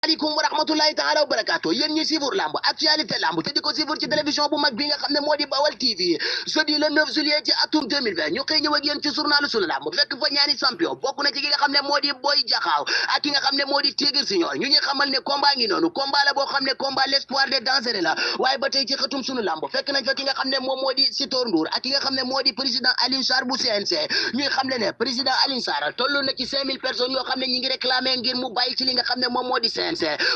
aleykum wa rahmatullahi taala wa barakaatu yéen ñi suivre lamb actualité lamb te di ko suivre ci télévision bu mag bi nga xam ne moo di Bawal TV jeudi le 9 juillet ci atum 2020 ñu xëy ñëw ak yéen ci journalu sunu lamb fekk fa ñaari champion bokk na ci ki nga xam ne moo di Boy Jaxaaw ak ki nga xam ne moo di Tigre Junior ñu ñuy xamal ne combat ngi noonu combat la boo xam ne combat l'espoir des dangereux la waaye ba tey ci xëtum sunu lamb fekk nañ fa ki nga xam ne moom moo di Sitor Ndour ak ki nga xam ne moo di président Alioune Sarr bu CNG ñuy xam ne président Alioune Sarr tollu na ci 5000 personnes yoo xam ne ñi ngi réclamer ngir mu bàyyi ci li nga xam ne moom moo di CNG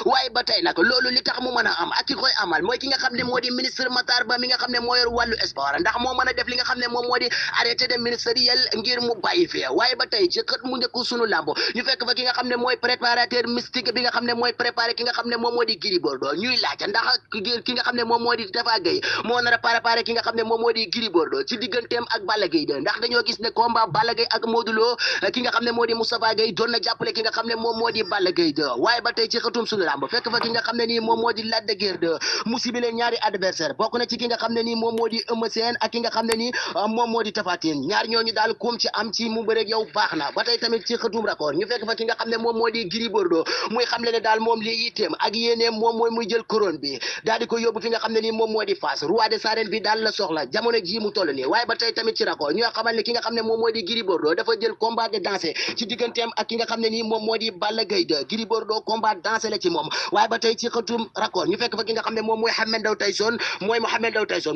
waaye ba tey nag loolu li tax mu mën a am ak ki koy amal mooy ki nga xam ne moo di ministre Matar Ba mi nga xam ne moo yor wàllu sport ndax moo mën a def li nga xam ne moom moo di arrêté de ministériel ngir mu bàyyi fi waaye ba tey ci xët mu njëkk sunu lamb ñu fekk fa ki nga xam ne mooy préparateur mystique bi nga xam ne mooy préparé ki nga xam ne moom moo di Gris Bordeaux ñuy laaj ndax ki nga xam ne moom moo di Tapha Gueye moo nar a préparé ki nga xam ne moom moo di Gris Bordeaux ci digganteem ak Balla Gaye 2 ndax dañoo gis ne combat Balla Gaye ak Modou Lo ki nga xam ne moo di Moustapha Gueye doon na jàppale ki nga xam ne moom moo di Balla Gaye 2 waaye ba tey ci xëtum sunu lamb fekk fa ki nga xam ne nii moom moo di Lac de Guiers 2 mu sibile ñaari adversaire bokk na ci ki nga xam ne nii moom moo di Eumeu Sène ak ki nga xam ne nii moom moo di Tapha Tine ñaar ñooñu daal kum ci am ci mu bëreeg yow baax na ba tey tamit ci xëtum record ñu fekk fa ki nga xam ne moom moo di Gris Bordeaux muy xam le ne daal moom li yitteem ak yéeneem moom mooy muy jël couronne bi daal di ko yóbbu fi nga xam ne nii moom moo di Fass roi des arènes bi daal la soxla jamono ji mu toll nii waaye ba tey tamit ci record ñu xamal ne ki nga xam ne moom moo di Gris Bordeaux dafa jël combat de danse ci digganteem ak ki nga xam ne nii moom moo di Balla Gaye 2 Gris Bordeaux combat danse la ci moom waaye ba tey ci xëtum record ñu fekk fa ki nga xam ne moom mooy Mohamed Ndao Tyson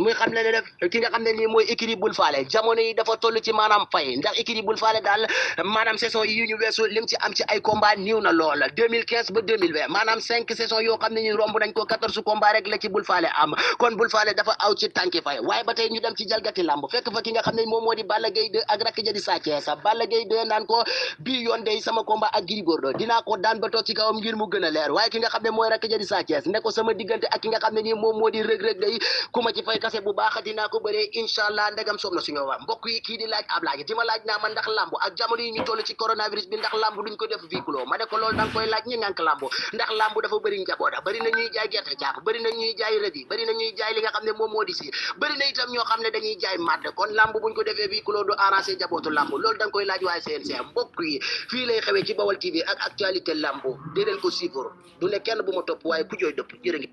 muy xam le ne def ki nga xam ne nii mooy écurie Bul Faale jamono yi dafa toll ci maanaam fay ndax écurie Bul Faale daal maanaam saison yi ñu weesu lim ci am ci ay combat niiw na lool 2015 ba 2020 maanaam 5 saison yoo xam ne ñu romb nañ ko 14 combat rek la ci Bul Faale am kon Bul Faale dafa aw ci tànki fay waaye ba tey ñu dem ci jalgati lamb fekk fa ki nga xam ne moom moo di Balla Gaye 2 ak rakk ja di Sa Thiès Balla Gaye 2 naan ko bii yoon day sama combat ak Gris Bordeaux dinaa ko daan ba toog ci kawam ngir mu gën a leer waaye ki nga xam ne mooy rakk ja di Sa Thiès ne ko sama diggante ak ki nga xam ne nii moom moo di rëg-rëg day ku ma ci fay kase bu baax dinaa ko bëree incha allah ndegam soob na suñu waa mbokk yi kii di laaj ab laaj di ma laaj naa man ndax lamb ak jamono yi ñu toll ci coronavirus bi ndax lamb duñ ko def huis clos ma ne ko loolu da nga koy laaj ñi ngànk lamb ndax lamb dafa bëri njaboota bëri na ñuy jaay gerte caaf bëri na ñuy jaay rëdi bëri na ñuy jaay li nga xam ne moom moo di si bëri na itam ñoo xam ne dañuy jaay màdd kon lamb buñ ko defee huis clos du arrangé njabootu lamb loolu da nga koy laaj waaye CNG mbokk yi fii lay xewee ci Bawal TV ak actualité lamb di leen ko suivre du ne kenn bu ma topp waaye ku jooy dëpp jërë ngi